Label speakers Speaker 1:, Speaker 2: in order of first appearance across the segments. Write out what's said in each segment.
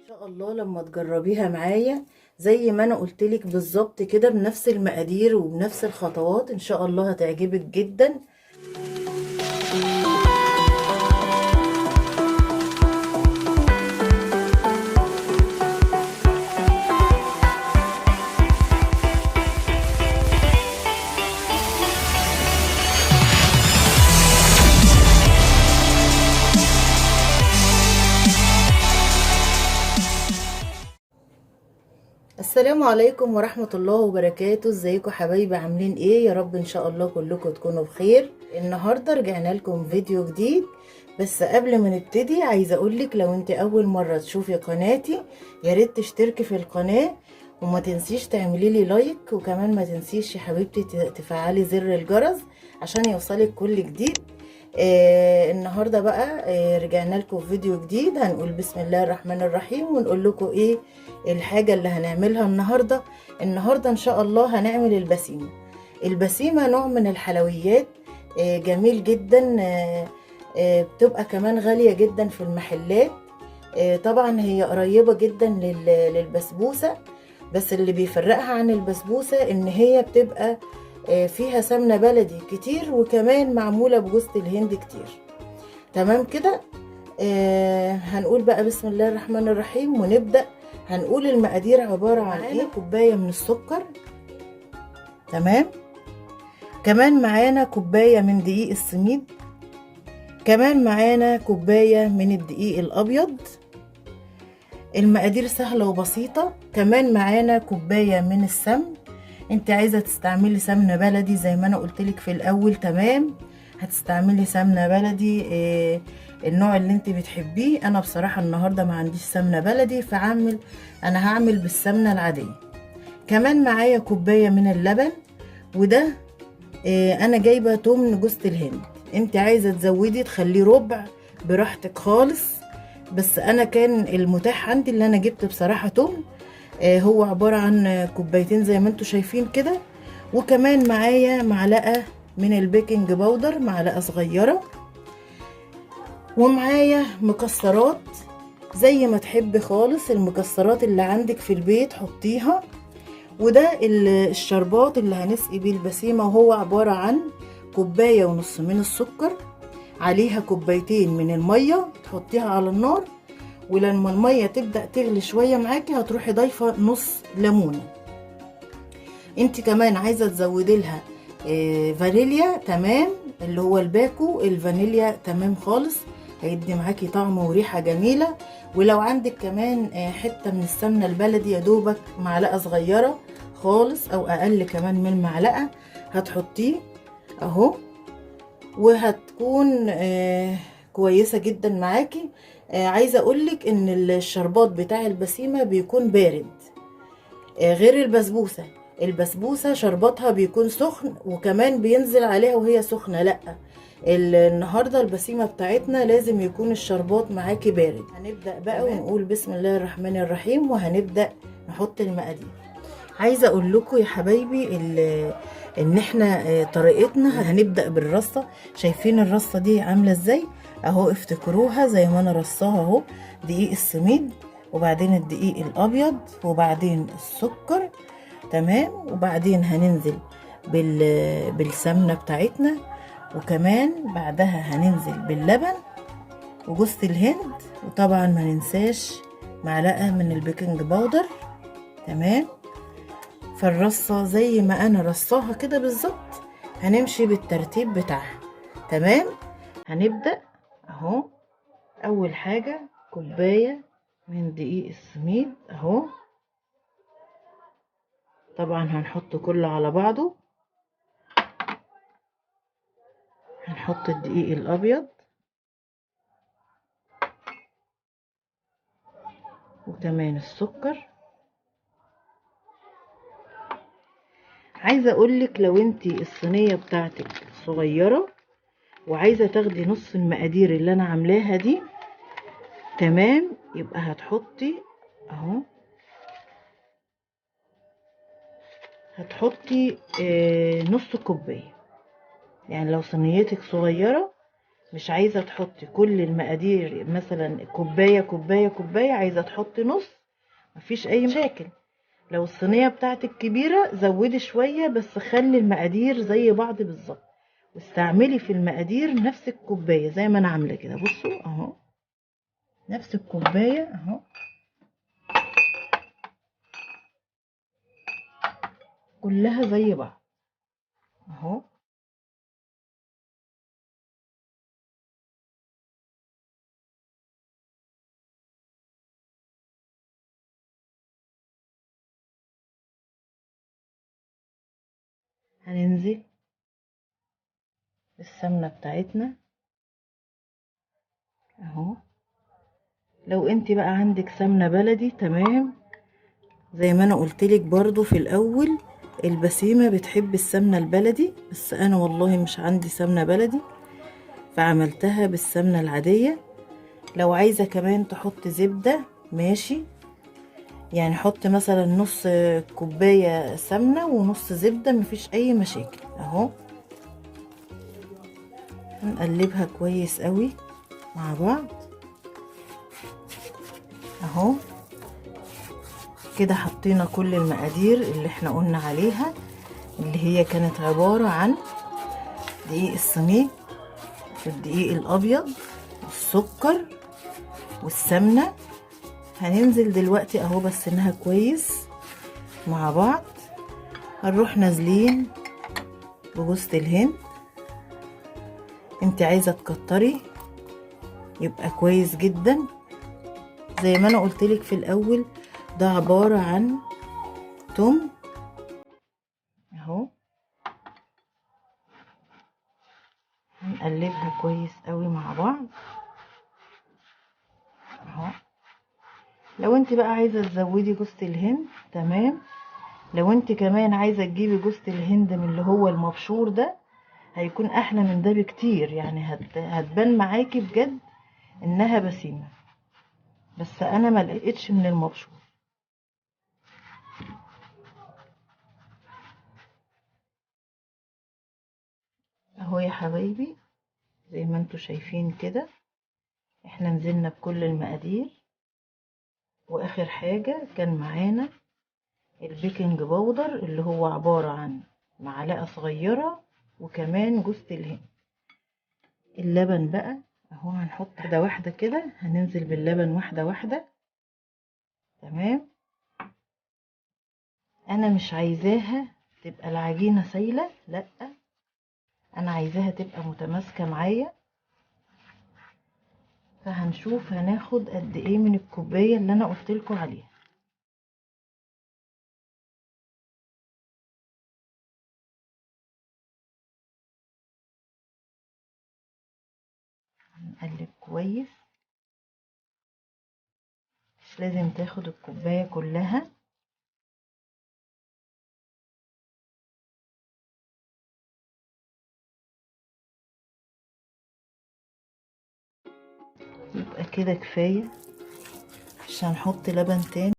Speaker 1: ان شاء الله لما تجربيها معايا زي ما انا قلتلك بالظبط كده، بنفس المقادير وبنفس الخطوات، ان شاء الله هتعجبك جدا. السلام عليكم ورحمة الله وبركاته. ازيكم حبايبي، عاملين ايه؟ يا رب ان شاء الله كلكم تكونوا بخير. النهاردة رجعنا لكم فيديو جديد، بس قبل ما نبتدي عايزة اقولك لو انت اول مرة تشوفي قناتي يا ريت تشتركي في القناة، وما تنسيش تعملي لي like، وكمان ما تنسيش يا حبيبتي تفعلي زر الجرس عشان يوصلك كل جديد. النهارده بقى رجعنا لكم فيديو جديد. هنقول بسم الله الرحمن الرحيم ونقول لكم ايه الحاجة اللي هنعملها النهارده. النهارده ان شاء الله هنعمل البسيمه. البسيمه نوع من الحلويات جميل جدا، بتبقى كمان غالية جدا في المحلات. طبعا هي قريبه جدا للبسبوسه، بس اللي بيفرقها عن البسبوسه ان هي بتبقى فيها سمنة بلدي كتير، وكمان معمولة بجوزة الهند كتير. تمام كده. هنقول بقى بسم الله الرحمن الرحيم ونبدأ. هنقول المقادير عبارة عن ايه. كوباية من السكر، تمام. كمان معانا كوباية من دقيق السميد، كمان معانا كوباية من الدقيق الأبيض. المقادير سهلة وبسيطة. كمان معانا كوباية من السمن. انت عايزة تستعملي سمنة بلدي زي ما انا قلتلك في الاول، تمام، هتستعملي سمنة بلدي النوع اللي انت بتحبيه. انا بصراحة النهاردة ما عنديش سمنة بلدي، فعمل انا هعمل بالسمنة العادية. كمان معايا كوباية من اللبن، وده انا جايبة تمن جوزة الهند. انت عايزة تزودي تخليه ربع براحتك خالص، بس انا كان المتاح عندي اللي انا جبت بصراحة تمن. هو عبارة عن كوبايتين زي ما انتوا شايفين كده. وكمان معايا معلقة من ال baking powder، معلقة صغيرة، ومعايا مكسرات زي ما تحبي خالص، المكسرات اللي عندك في البيت حطيها. وده الشربات اللي هنسقي بيه البسيمة، وهو عبارة عن كوباية ونص من السكر عليها كوبايتين من المية، تحطيها على النار، ولما المية تبدأ تغلي شوية معاكي هتروحي ضايفة نص ليمونة. انت كمان عايزة تزودي لها فانيليا، تمام، اللي هو الباكو الفانيليا، تمام خالص، هيدي معاكي طعم وريحة جميلة. ولو عندك كمان حتة من السمنة البلدي يا دوبك معلقة صغيرة خالص او اقل كمان من معلقة هتحطيه اهو، وهتكون كويسة جدا معاكي. عايزة اقولك ان الشربات بتاع البسيمة بيكون بارد، غير البسبوسة. البسبوسة شرباتها بيكون سخن وكمان بينزل عليها وهي سخنة. لا، النهاردة البسيمة بتاعتنا لازم يكون الشربات معاكي بارد. هنبدأ بقى ونقول بسم الله الرحمن الرحيم، وهنبدأ نحط المقادير. عايزة اقول لكم يا حبايبي ان احنا طريقتنا هنبدأ بالرصة. شايفين الرصة دي عاملة ازاي اهو، افتكروها زي ما انا رصاها اهو. دقيق السميد، وبعدين الدقيق الابيض، وبعدين السكر، تمام، وبعدين هننزل بالسمنة بتاعتنا، وكمان بعدها هننزل باللبن وجوزة الهند، وطبعا ما ننساش معلقة من ال baking powder، تمام. فالرصة زي ما انا رصاها كده بالظبط هنمشي بالترتيب بتاعها، تمام. هنبدأ اهو. اول حاجة كوباية من دقيق السميد اهو، طبعا هنحط كله على بعضه. هنحط الدقيق الابيض، وكمان السكر. عايزه اقولك لو انتي الصينية بتاعتك صغيرة وعايزه تاخدي نص المقادير اللي انا عاملاها دي، تمام، يبقى هتحطي اهو، هتحطي نص كوباية. يعني لو صينيتك صغيرة مش عايزة تحطي كل المقادير مثلا كوباية كوباية كوباية، عايزة تحطي نص، مفيش اي مشاكل. لو الصينية بتاعتك كبيرة زودي شوية، بس خلي المقادير زي بعض بالظبط، واستعملي في المقادير نفس الكوباية زي ما انا عاملة كده. بصوا اهو نفس الكوباية اهو، كلها زي بعض اهو. هننزل بالسمنة بتاعتنا اهو. لو انت بقى عندك سمنة بلدي تمام، زي ما انا قلتلك برضو في الاول البسيمة بتحب السمنة البلدي، بس انا والله مش عندي سمنة بلدي فعملتها بالسمنة العادية. لو عايزة كمان تحط زبدة ماشي، يعني حط مثلا نص كوباية سمنة ونص زبدة، مفيش اي مشاكل اهو. هنقلبها كويس قوي مع بعض اهو. كده حطينا كل المقادير اللي احنا قلنا عليها، اللي هي كانت عبارة عن دقيق السميد والدقيق الابيض والسكر والسمنة. هننزل دلوقتي اهو بس انها كويس مع بعض. هنروح نازلين بجوزة الهند، انت عايزة تكتري يبقى كويس جدا. زي ما انا قلتلك في الاول ده عبارة عن توم اهو. هنقلبها كويس قوي مع بعض اهو. لو انت بقى عايزة تزودي جوزة الهند تمام، لو انت كمان عايزة تجيبي جوزة الهند من اللي هو المبشور ده هيكون احلى من ده بكتير، يعني هتبان معاكي بجد انها بسيمة، بس انا ما لقيتش من المبشور. اهو يا حبايبي زي ما انتوا شايفين كده احنا نزلنا بكل المقادير. واخر حاجة كان معانا ال baking powder اللي هو عبارة عن معلقة صغيرة وكمان جوزة الهند. اللبن بقى اهو هنحط واحدة واحدة كده، هننزل باللبن واحدة واحدة تمام. انا مش عايزاها تبقى العجينة سايلة، لا انا عايزاها تبقى متماسكة معايا. فهنشوف هناخد قد ايه من الكوباية اللي انا قلتلكوا عليها. هنقلب كويس، مش لازم تاخد الكوباية كلها. يبقى كده كفاية، مش هنحط لبن تاني.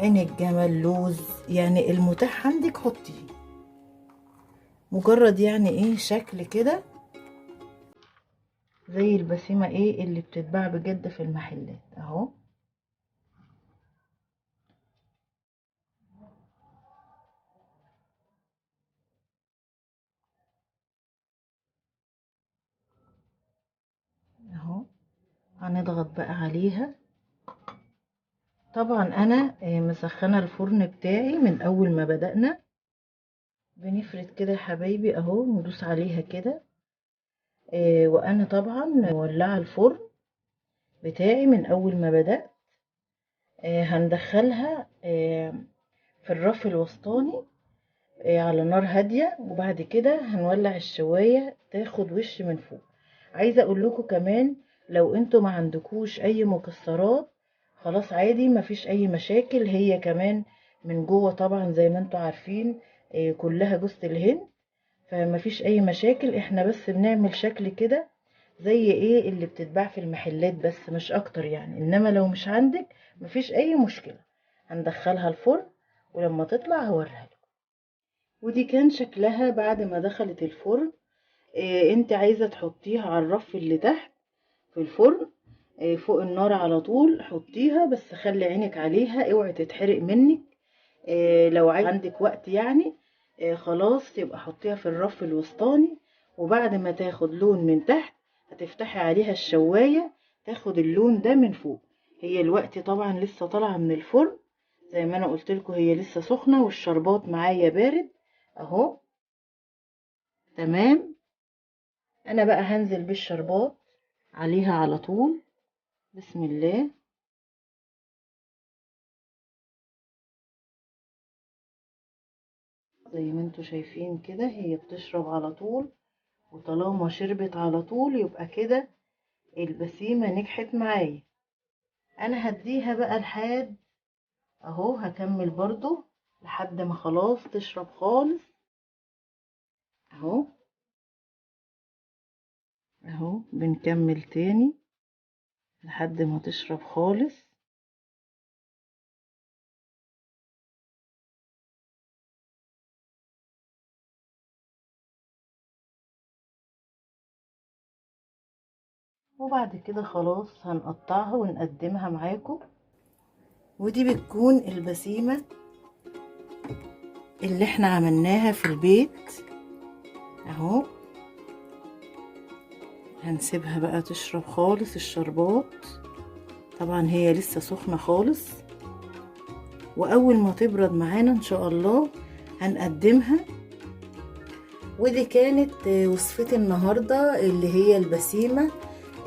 Speaker 1: عين الجمل، لوز، يعني المتاح عندك حطيه، مجرد يعني ايه شكل كده زي البسيمة ايه اللي بتتباع بجد في المحلات اهو. اهو هنضغط بقى عليها. طبعا انا مسخنه الفرن بتاعي من اول ما بدأنا. بنفرد كده يا حبايبي اهو، ندوس عليها كده. وانا طبعا مولعه الفرن بتاعي من اول ما بدأت. هندخلها في الرف الوسطاني على نار هادية، وبعد كده هنولع الشوايه تاخد وش من فوق. عايزه اقول لكم كمان لو انتوا ما عندكوش اي مكسرات خلاص عادي، مفيش اي مشاكل. هي كمان من جوه طبعا زي ما انتوا عارفين كلها جوز الهند، فمفيش اي مشاكل. احنا بس بنعمل شكل كده زي ايه اللي بتتباع في المحلات بس، مش اكتر يعني. انما لو مش عندك مفيش اي مشكلة. هندخلها الفرن ولما تطلع هوريها لكم. ودي كان شكلها بعد ما دخلت الفرن. انت عايزة تحطيها على الرف اللي تحت في الفرن، فوق النار على طول حطيها، بس خلي عينك عليها اوعي تتحرق منك. لو عندك وقت يعني خلاص يبقى حطيها في الرف الوسطاني، وبعد ما تاخد لون من تحت هتفتحي عليها الشواية تاخد اللون ده من فوق. هي الوقت طبعا لسه طالعة من الفرن زي ما انا قلت لكم، هي لسه سخنة والشربات معايا بارد اهو. تمام، انا بقى هنزل بالشربات عليها على طول. بسم الله. زي ما انتوا شايفين كده هي بتشرب على طول، وطالما شربت على طول يبقى كده البسيمة نجحت معايا. انا هديها بقى لحد اهو، هكمل برضو لحد ما خلاص تشرب خالص اهو. اهو بنكمل تاني لحد ما تشرب خالص. وبعد كده خلاص هنقطعها ونقدمها معاكم. ودي بتكون البسيمة اللي احنا عملناها في البيت اهو. هنسيبها بقى تشرب خالص الشربات، طبعا هي لسه سخنة خالص، واول ما تبرد معانا ان شاء الله هنقدمها. ودي كانت وصفتي النهاردة اللي هي البسيمة.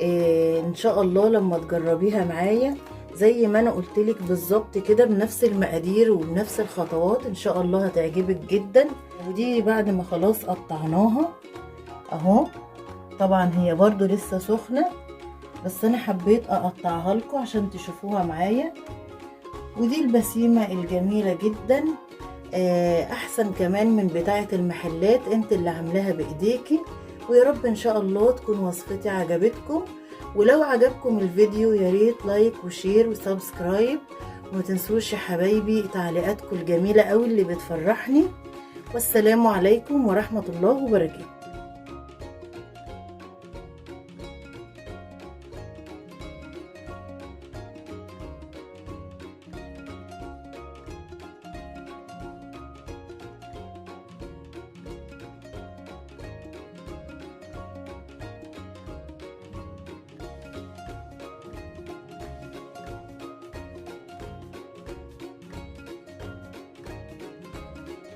Speaker 1: ان شاء الله لما تجربيها معايا زي ما انا قلتلك بالظبط كده بنفس المقادير وبنفس الخطوات ان شاء الله هتعجبك جدا. ودي بعد ما خلاص قطعناها اهو، طبعا هي برضو لسه سخنة بس انا حبيت اقطعها لكم عشان تشوفوها معايا. ودي البسيمة الجميلة جدا، احسن كمان من بتاعة المحلات، انت اللي عاملاها بايديكي. ويا رب ان شاء الله تكون وصفتي عجبتكم، ولو عجبكم الفيديو يا ريت like و share و subscribe، وما تنسوش يا حبايبي تعليقاتكم الجميلة قوي اللي بتفرحني. والسلام عليكم ورحمة الله وبركاته.